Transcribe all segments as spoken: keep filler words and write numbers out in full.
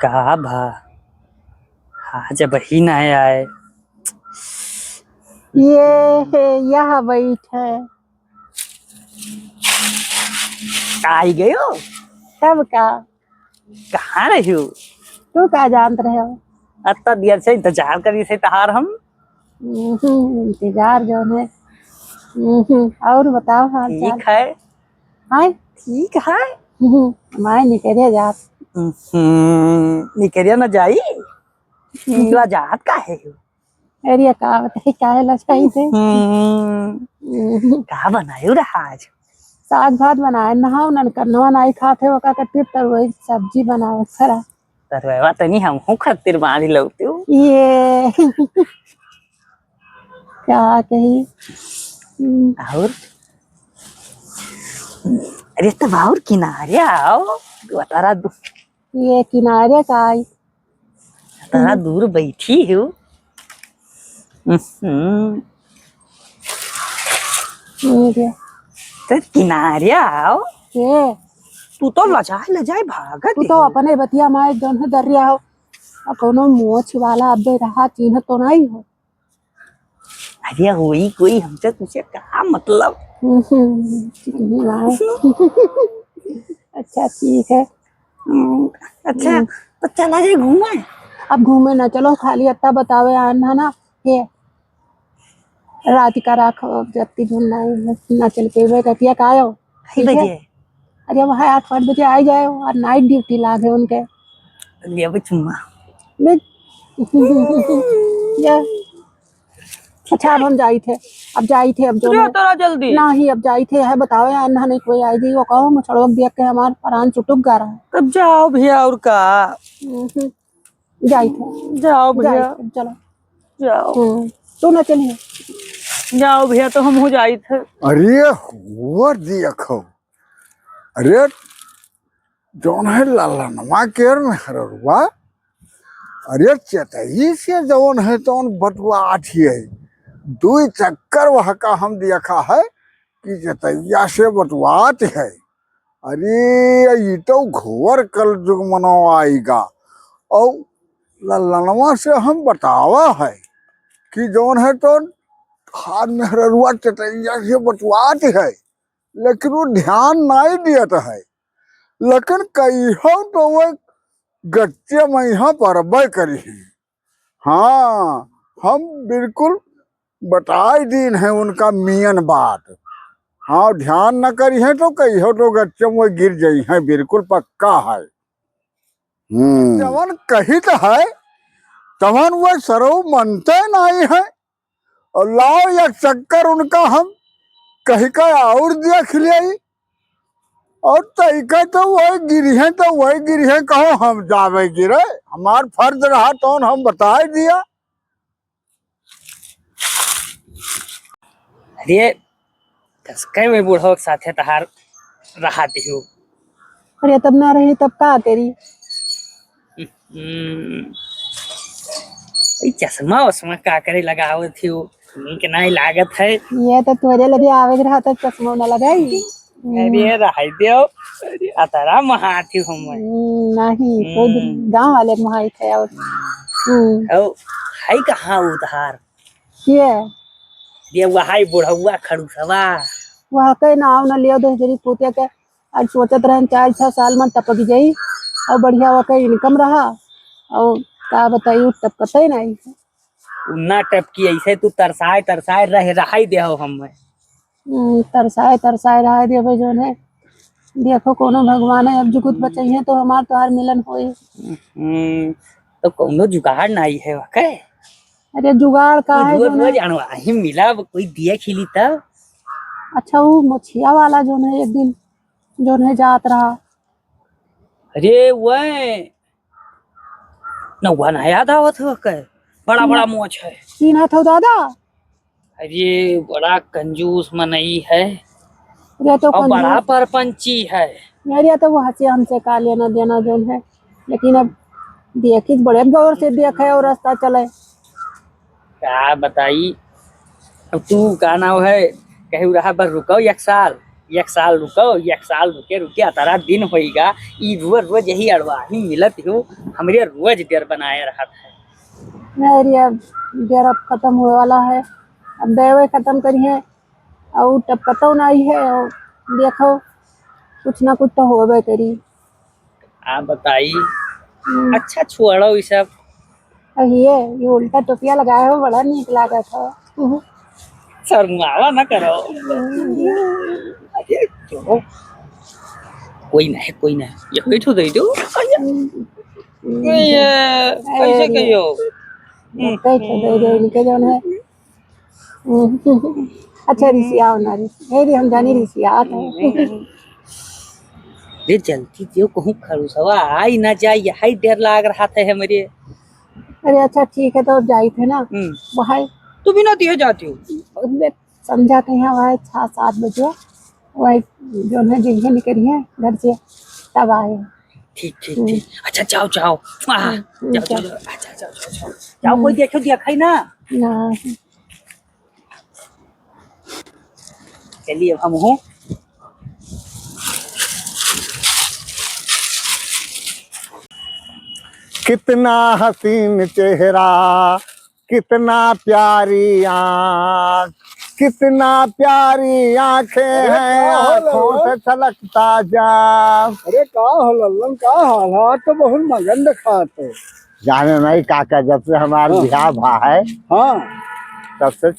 का भा, आज अबही ना आए। ये है, यह बैठ है। आई गयो? तब का? कहाँ रही हो? तू का जानत रहे हो? अत्ता देर से इंतजार करी से तहार हम। हम्म, इंतजार जौन है। हम्म, और बताओ हाल चाल। ठीक है। हाय? ठीक है। हम्म, मैं निकले जात। हम्म, निकले ना जाई। हम्म। लजात काहे हो? अरे, का बताई, काहे लजाई थे? हम्म। हम्म। का बनायो रहा आज? साग भात बनाए, नहाओ ननकनवा नाई खात है, ओका खातिर तरुई सब्जी बनाओ, सरा। तरुआ तनी हमहू खातिर बांध लौते हो। ये। का कही? हम्म। और? अरे, तब और किनारे आओ, बतारा दू। ये किनारे का आई? इतना हम्म। दूर बैठी हो। हम्म। ये क्या? तो किनारे आओ। के? तू तो लजाए लजाए भागत तू तो हो। अपने बतिया माए जौन है दर्रिया हो। आ कौनो मोछ वाला अबे रहा चिन्ह तो नहीं हो। अरे होई कोई हमसे तुझे का मतलब? हम्म, अच्छा ठीक है। हम्म, अच्छा, हम्म। तो चला जाए घूमे। अब घूमे ना चलो, खाली अत्ता बतावे आन है ना, ये रात का राख जत्ती घूमना है, ना चल के वे कटिया का आयो। कई ठीक है? बजे? अरे वह आठ पाँच बजे आ जाए, और नाइट ड्यूटी लागे उनके। ले अबे चुम्मा। ले। या। अच्छा, अब हम जाई थे, अब जाई थे, अब जो तुझे मैं तोरा जल्दी। नहीं, अब जाई थे, है बताओ यार, ना नहीं कोई आई गई, वो कहो, मछड़वा देख के हमार परान चुटुक गा रहा है। तब जाओ भैया, और का? हम्म, जाई थे। जाओ भैया। जाई थे, चलो। जाओ। हम्म, तू ना चलिए। जाओ भैया, तो हम हो जाई थे। अरे, हुआ देखो। अरे, जौन है ललनवा केर मेहररुआ, अरे चेतई से जौन है तौन बटुआत है। दुई चक्कर वह का हम देखा है कि चेतैया से बटुआत है। अरे ई तो घोर कलजुग मनो आइगा। और ललनवा से हम बतावा है कि जौन है तौन हाथ मेहररुआ चेतैया से बटुआत है, लेकिन वो ध्यान नाई दियत है। लेकिन कहियो तो वो गच्चे में यहाँ परबे करी है। हाँ, हम बिल्कुल बताई दीन है उनका मियन बात। हाँ, ध्यान न करी है तो कहियो तो गच्चे में गिर जाई है, बिल्कुल पक्का है। हम्म। जवन कहित है, तवन वो सरऊ मनते नाई है। और लाओ एक चक्कर उनका हम कही का और देख लेई। और तइका तो वही गिरी है, तो वही गिरी है, कहो हम जावे गिरे, हमार फर्ज रहा तौन हम बताए दिया। अरे, तस्कै में बूढ़ो के साथे तहार रहा दिहू। अरे, तब ना रही, तब का करी? हम्म, ई चश्मा वश्मा का करे लगावत ही हो? नीक नाई लागत है। ये तो तोरे लगे आवे के रहा, तब चश्मा ना लगाई। अरे, रहाई देव। अरे, अतरा महात ही हम। हम्म, नहीं, कोई हम्म। गाँव वाले महाई थे और। हम्म। ओ, है कहाँ उधार? के? ये वहाई बुढ़ौआ खड़ूसवा। वह के नाव न लियो, दस जरी पूते के। आज सोचत रहन चार छह साल में टपक जाई और बढ़िया वह के इनकम रहा। और का बताई, उ टपकते नहीं। उ ना टपकी, ऐसे तू तरसाए तरसाए रह, रहाई देहो हमें। हम्म, तरसाए तरसाए रहाई देबे जौन है। देखो कोनो भगवान है, अब जुगुत बचइहे तो हमार तोहार मिलन होई। हम्म, तो कोनो जुगाड़ नाई है वह के? अरे जुगाड़ का तू है रोज जौन है? रोज अनवाही मिला, अब कोई दिया खिली तब। अच्छा, वो मोछिया वाला जौन है, एक दिन जौन है जात रहा। अरे वह नौवा ना याद आवत हो के? बड़ा बड़ा मोछ है। चिन्हत हो दादा? अरे बड़ा कंजूस मनई है। अरे तो और बड़ा कंजूस। परपंची है। अरे तो वो हंसे हमसे का लेना देना जौन है, लेकिन अब देखी बड़े गौर से देखे और रास्ता चले। का बताई, अब तू का नाव है, कहीं रहा बर रुको एक साल। एक साल रुको, एक साल रुके रुके अतरा दिन होइगा, ई रोज रोज यही अड़वाही मिलत हो, हमरे रोज डेर बनाए रहत है। नहीं रे, अब डेर अब खतम होए वाला है, अब देवे खतम करिहे, और टपकतो नहीं है, और देखो कुछ ना कुछ तो होबे करी। आ बताई। हम्म। अच्छा, छोड़ो ई सब। अरे, ये, ये उल्टा टोपिया लगाए हो, बड़ा नीक लागत हो। शर्मावा ना करो। हम्म। अरे, छोड़ो। कोई ना है, कोई ना है। ये कई ठो दे दो। हम्म। ये, कैसे अरे, कहियो? ये कई ठो दे दो, इनके जौन है। अच्छा, रिसियाओ ना, रिसि-, हे रे, हम जानी रिसियात है। रे, जल्दी दियो, कहूँ खरुसवा आई ना जाए, यही डेर लाग रहत है हमरे। अरे, अच्छा, ठीक है, तो अब जाइत है ना। हम्म। वहाँ तू भी ना दियो जाती हो। अबे, समझा के यहाँ वहाँ छः सात बजे, वही जौन है, जिंगे निकली है घर से, तब आए। ठीक, ठीक, हम्म। ठीक। अच्छा, जाओ, जाओ। आह, हम्म, जाओ, जाओ, जाओ। जाओ। अच्छा, जाओ, जाओ, जाओ। जाओ, हम्म। कोई देखो, देखा ही ना। ना। चलिए, अब हम हो। कितना हसीन चेहरा, कितना प्यारी आँख, कितना प्यारी आँखें अरे, हैं, का हो आँखों लल्लन? से छलकता जाम। अरे, का हो लल्लन, का हाल है? आज तो बहुत मगन दिखात हो। जाने नहीं काका, जब से हमार हाँ। बियाह भा है, हाँ। तब से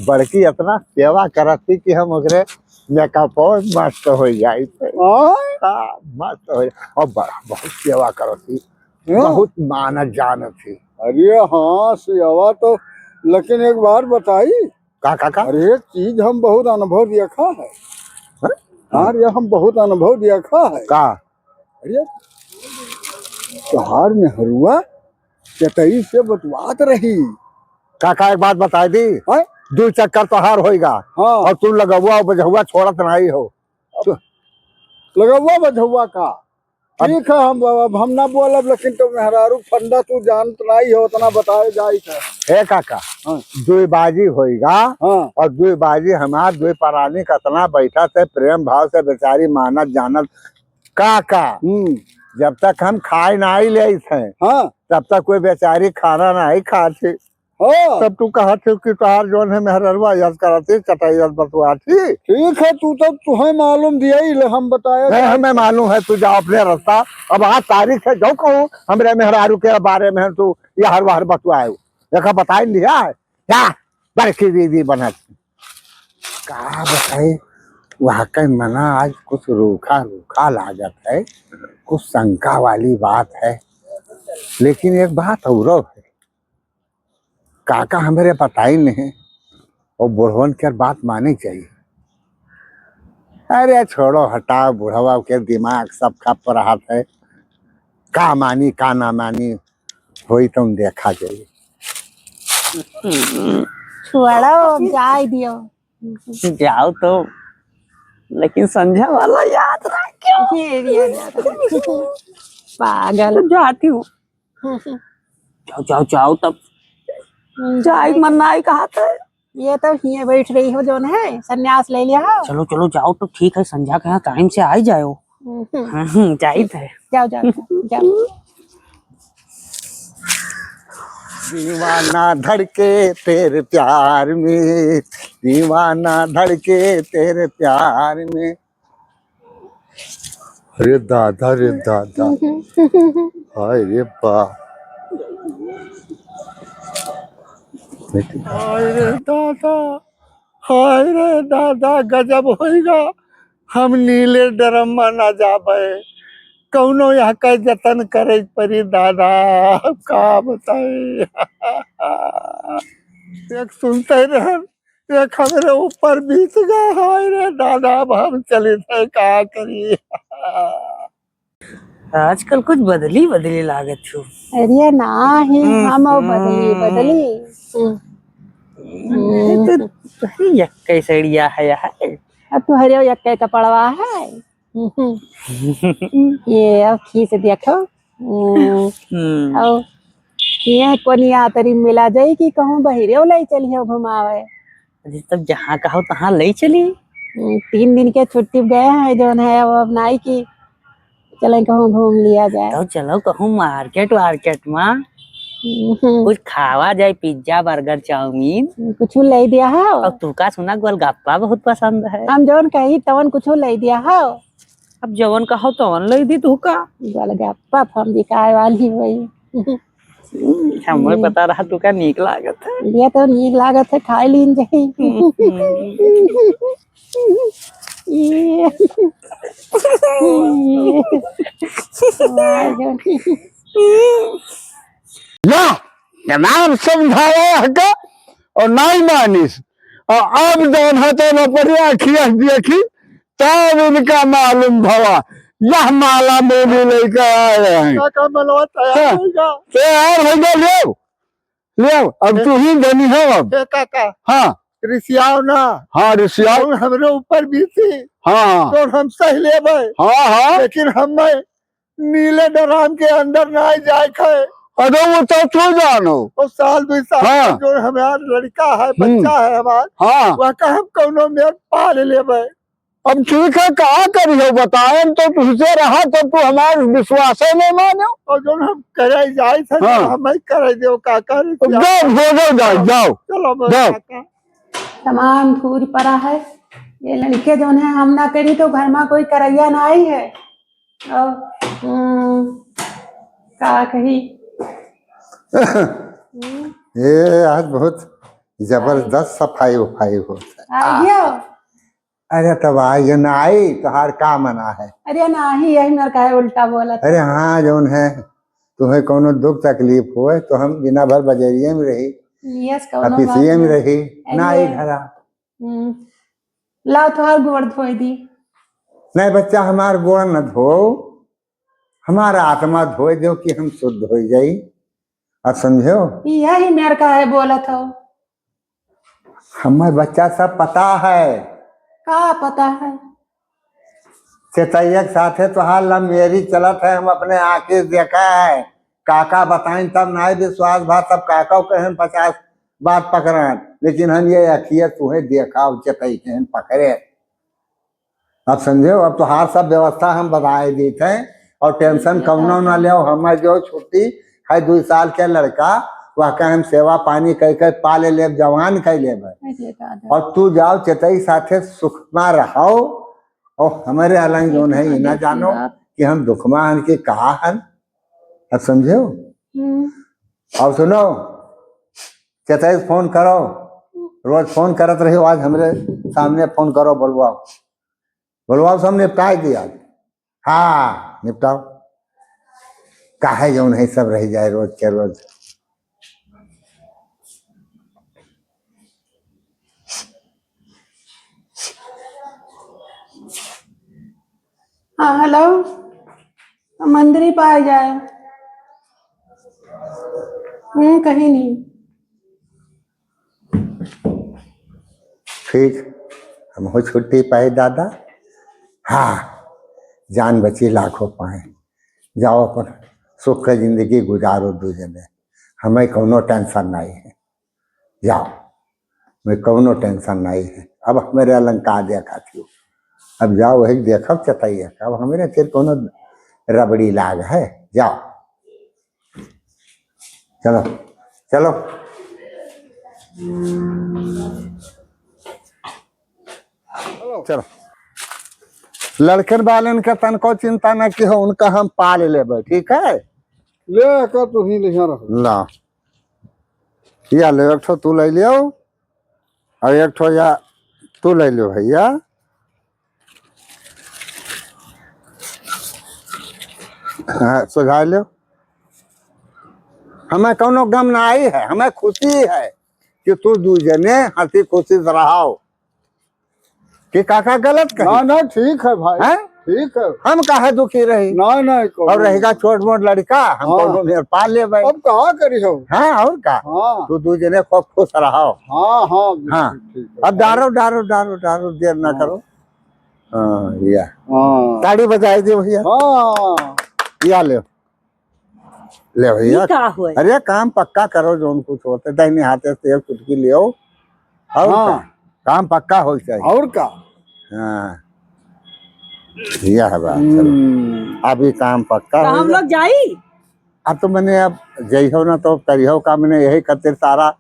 बड़की इतना सेवा करत थी कि हम ओकरे मेकअप और मस्त हो जाई थे। हाँ? हाँ, मस्त हो जाई। और बड़ा बहुत सेवा करत थी, हाँ। बहुत मानत जानत थी। अरे हाँ, सेवा तो, लेकिन एक बार बताई। का, का, का? अरे, एक चीज हम बहुत अनुभव देखा है। हाँ? हाँ रे, हम बहुत अनुभव देखा है। का? अरे, तोहार मेहरुआ चटई से बतवात रही। काका, एक बात बताई दी। हाँ? दू चक्कर तोहार होइगा। हाँ। और तू लगउआ और बझउआ छोड़त नहीं हो। अब लगउआ बझउआ का? अब ठीक है, हम, अब हम ना बोलब, लेकिन तो मेहरारू फंडा तू जानत नहीं हो, उतना बताए जाइत है। ए काका, हाँ। दुई बाजी होइगा। हाँ। और दुई बाजी हमार दुई परानी कतना बैठा से प्रेम भाव से बेचारी मानत जानत काका, हम्म। जब तक हम खाए नाई लेइत हैं, हाँ। तब तक कोई बेचारी खाना नाई खात ही। हाँ। तब तू कहत हो कि तोहार जौन है मेहररुआ याद करत ही, चटई याद बतुआत ही। ठीक है, तू तब तुहैं मालूम दिया ही ले, हम बताया नहीं, जाए। हमें मालूम है, तू जा अपने रास्ता। अब आज तारीख है, जो कहूँ, हमरे मेहरारू के बारे में तू यहर वहर बतुआए। देखा, बताई लिया है। जा, बड़की दीदी बनत। का बताई, वहाँ के मना आज कुछ रूखा रूखा लागत है, कुछ शंका वाली बात है। लेकिन एक बात औरो है, काका हमरे बताई नहीं, वो बुढ़वन के बात माने चाहिए। अरे छोड़ो, हटाओ, बुढ़वा के दिमाग सब खप रहत है, का मानी का ना मानी, होई तुम देखा जाई। छोड़ो, जाए दियो। जाओ तो, लेकिन संझा वाला याद रखियो। ये, ये, ये। पागल। तो जाती हूँ। जाओ, जाओ, जाओ तब। हम्म, जाए मन नाई कहत है। ये तो हिये बैठ रही हो जौन है, संन्यास ले लिया हो। चलो, चलो, जाओ तो ठीक है, संझा के यहाँ टाइम से आई जाओ। हम्म। हम्म, जाइत है। जाओ, जाओ, जाओ, जाओ। दीवाना धड़के तेरे प्यार में, दीवाना धड़के तेरे प्यार में। अरे दादा रे दादा, हाय रे बा। हाय रे दादा, हाय रे दादा, गजब होइगा। हम नीले ड्रम में ना जाबे, कौनो यहाँ का जतन करे परी दादा, अब का बताई। एक सुनते रहन, एक हमरे ऊपर बीत गए, हाय रे दादा, अब हम चलित है, का करी। आजकल कुछ बदली बदली लागत हो। अरे नाही, हम्म, हम और बदली, हम्म। बदली। हम्म। ये तो तोहरी यक्के सड़िया है, है। अब तोहरे यक्के कपड़वा है। हम्म। ये अब खींच देखो। हम्म। हम्म। और ये कोनिया तरी मिला जाई कि कहूँ बहिरे ले चलियो घुमावे। अरे तब जहाँ कहो तहाँ ले चली। हम्म, तीन दिन के छुट्टी पे गए हैं, जौन है, अब, अब नाई की चलें कहूँ घूम लिया जाए। तो चलो कहूँ market वार्केट मा, हम्म। कुछ खावा जाए, pizza, burger, चाउमीन। कुछ ले दिया हो? अब तू का सुना, गोलगप्पा बहुत पसंद है। हम जौन कही तवन कुछ ले दिया हो? अब जवन कहो तवन ले दी तू का। गोलगप्पा तो हम बिकाए वाली वही। हम्म, हमें हम्म। पता रहा तू का नीक लागत है। ये तो नीक लागत है, खाए लीन जाई। हम्म। ये। ये। ना, तमाम समझावा हका और नाई मानिस। और अब जौन है तो न पड़े अखिया देखी, तब इनका मालूम भवा। यह माला मोली लेकर आ रहे हैं। काका, मलवा तैयार हाँ। होइगा। तैयार होइगा, लेव, लेव। अब ए, तू ही धनी हो अब। ए, काका। हाँ। रिसियाव ना। हाँ, रिसियाव। तुम हमरे ऊपर बीती। हाँ, हाँ। तो हम सह लेबै। हाँ, हाँ। लेकिन हमें नीले ड्राम के अंदर ना जाए खाए। अरे वो तो तू जानो। वो साल दुई साल हाँ। का जो हमार लड़का है, हम्म। बच्चा है हमार, हाँ। वह का हम कौनो मेर पाल लेबै। अब ठीक है, का करी हो बताएं तो तुझसे रहा, तब तू हमार विश्वास ही नहीं मानो। और जो हम करे जाए थे, हाँ। हमें करे दो काका। तो जाओ, हो जाओ, जाओ, जाओ। चलो, बस जाओ। काका। तमाम धूर पड़ा है, ये लड़के जौन है, हम ना करी तो घर मा कोई करैया नाई है। और, हम्म, का कही? हम्म। ये आज बहुत जबरदस्त सफाई उफाई होत है। आ गया? अरे तब आ गया ना आई, तोहार का मना है? अरे नाही, यही मेरे का है, उल्टा बोलत। अरे हाँ, जौन है, तुम्हें कौनो दुख तकलीफ होए तो हम दिना भर बजरिया में रही, यस, कौनो बात ऑफिसिया में नहीं। रही, ना आई अरे। घरा। हम्म। लाओ, तोहार गोड़ धोए दी। नहीं बच्चा, हमार गोड़ न धो, हमारा आत्मा धोए दो कि हम शुद्ध हो जाई। अब समझो? यही मेरे का है बोलत हो। हमें बच्चा सब पता है। का पता है? चेतैया के साथे तोहार लव मैरिज चलत है, हम अपने आँखें देखा है। काका बताइन तब नाई विश्वास भा, तब काका कहन पचास बात पकड़न, लेकिन हम ये अखिया तुहे देखा, चेतई कहन पकड़े। अब समझे, अब तोहार सब व्यवस्था हम बताए देत हैं और tension कौनो ना लेव। हमें जो छुट्टी है, दुई साल के लड़का, वह का हम सेवा पानी कई कई पाले लेब, जवान कई लेब। अरे दादा। और तू जाओ चेतई साथे सुखमा रहो और हमरे अलंग ये जौन है, कहाँ ई ना देखी जानो बात? कि हम दुखमा हन कि कहा हन। अब समझो? हम्म। और सुनो, चेतई से फोन करो, रोज फोन करत रहियो, आज हमरे सामने फोन करो, बोलवाओ, बोलवाओ, सब निपटाए दिया। हाँ, निपटाओ। काहे जौन है सब रह जाए रोज के रोज। हाँ, हेलो, मंदिर ही पाए जाए। हम्म, कहीं नहीं। ठीक, हम हो छुट्टी पाए दादा। हाँ, जान बची लाखों पाए। जाओ अपन सुख का जिंदगी गुजारो दू जने, हमें कौनो tension नहीं है। जाओ, मैं कौनो tension नहीं है। अब हमरे अलंग का देखा थी, अब जाओ वही देखब चेतैया का, अब हमरे फिर कौनो रबड़ी लाग है। जाओ, चलो, चलो। चलो। लड़कन बालन का तनको चिंता न किहो, उनका हम पाल लेबे, ठीक है? ले कर तू ही ले रहो। ला। या ले, एक ठो तू ले लियो, और एक ठो या तू ले लियो भैया। हाँ, सुझाव लियो। हमें कौनो गम ना आई है, हमें खुशी है कि तू दू जने हंसी खुशी से रहो। कि काका गलत कही? ना, ना, ठीक है भाई, हैं? ठीक है। हम काहे दुखी रही? ना, ना, कौनो और रहेगा छोट मोट लड़का, हम हाँ। कौनो मेर पाल लेबे। अब कहाँ करी हो? हाँ, और का? हाँ। तू दू जने खूब खुश रहो। हाँ, हाँ, हाँ। ठीक है। अब डारो, डारो, डारो, डारो, देर ना हाँ। करो। हाँ, या। हाँ। ताड़ी बजाए दे भैया। हाँ। या ले। ले भैया। ई का होए? अरे काम पक्का करो, जौन कुछ होते, दाहिने हाथे से एक चुटकी लियो। और हाँ। का? काम पक्का हो चाहिए। और का? हाँ, यह बात है। हम्म। अभी काम पक्का तो हो हम गया। लोग जाई? अब तो मने अब जइहो ना तो करिहो का, मने यही खातिर सारा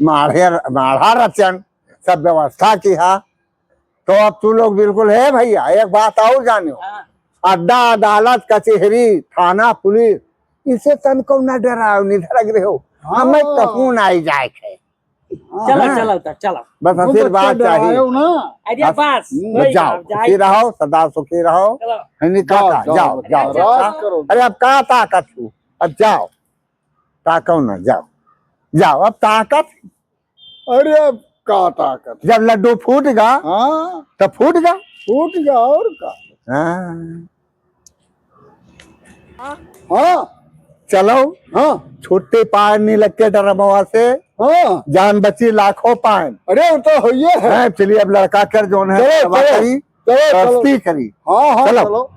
माढ़े, माढ़ा रचन सब व्यवस्था किहा। तो अब तू लोग बिल्कुल है भइया, एक बात और जानियो। हाँ। अड्डा, अदालत, कचेहरी, थाना, पुलिस, इसे तनको ना डराओ, निधरक रहो। हाँ। हमें कहूँ ना आई जाए के। चलो, हाँ। चलो, तो चलो। बस घूम आशीर्वाद बच्चा चाहिए। डरायो ना। अरे बस। बस, हम्म। बस वही जाओ, जाओ, जाओ। सुखी रहो, सदा सुखी रहो। चलो। है नी जाओ, काका, जाओ, जाओ, बच्चा, जाओ। राज करो। अरे अब का ताकत हो? अब जाओ। ताको ना, जाओ। जाओ, अब ताकत। अरे अब का ताकत? जब लड्डू फूट गा, हाँ। तब फूट गा। फूट गा और का? हाँ। हाँ। चलो। हाँ। छुट्टी पाए नी लग के डरमवा से। हाँ। जान बची लाखों पाए। अरे, वो तो होइए है। हैं, चलिए, अब लड़का कर जोन है, चलो, सेवा चलो। करी, चलो, चलो। दोस्ती करी। हाँ, हाँ, चलो। चलो।